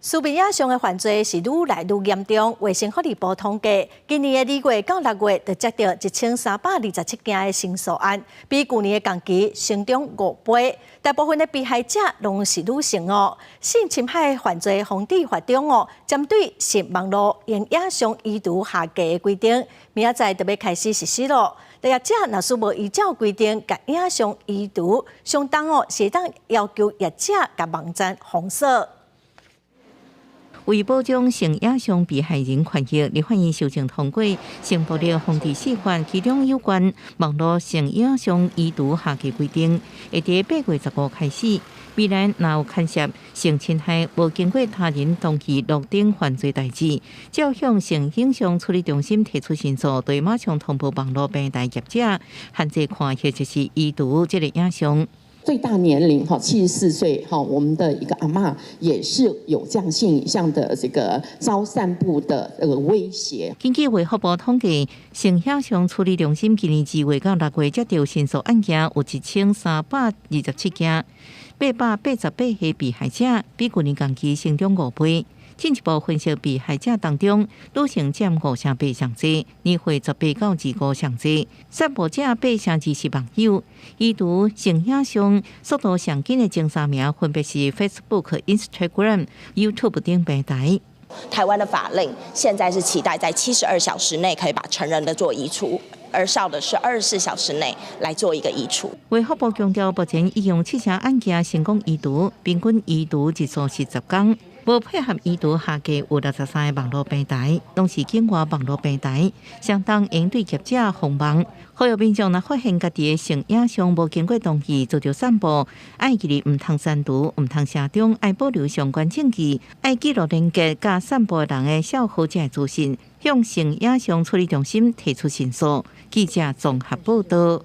私密影像的犯罪是愈來愈嚴重。衛生福利部統計，今年的2月到6月，就接著1327件的申訴案，比舊年的同期成長5倍。大部分的被害者攏是女性哦。性侵害犯罪防治法中哦，針對性網路用影像移除下架的規定，明仔載就欲開始實施囉。業者若是無依照規定共影像移除，相當哦是會當要求業者共網站封鎖。為保障性影像被害人權益，立法院修正通過《性暴力防治四法》，其中有關網路性影像移除下架規定，會佇8月15開始。未來若有牽涉性侵害，無經過他人同意錄等犯罪代誌，只要向性影像處理中心提出申訴，就會馬上通報網路平台業者，限制看或者是移除這个影像。最大年齡哈74歲哈，我們的一個阿嬤也是有這樣性影像的這個遭散布的這個威脅。根據衛福部統計，性影像處理中心今年2月到6月接著申訴案件有1327件，888個被害者，比舊年同期成長5倍。進一步分析被害者當中，女性佔5成8上濟，年歲18到25上濟，散布者8成2是網友。移除性影像速度上緊的前三名分別是 Facebook、Instagram、YouTube 等平台。台灣的法令現在是期待在72小時內可以把成人的做移除，兒少的是24小時內來做一個移除。衛福部強調，目前已經7成案件成功移除，平均移除日數是10工。無配合移除下架有63個網路平台，攏是境外網路平台，相當應對業者封網。呼籲民眾若發現家己的性影像無經過同意遭著散布，愛記得毋通刪除，毋通寫中，愛保留相關證據，愛記錄連結佮散布人的帳號這資訊，向性影像處理中心提出申訴。記者綜合報道。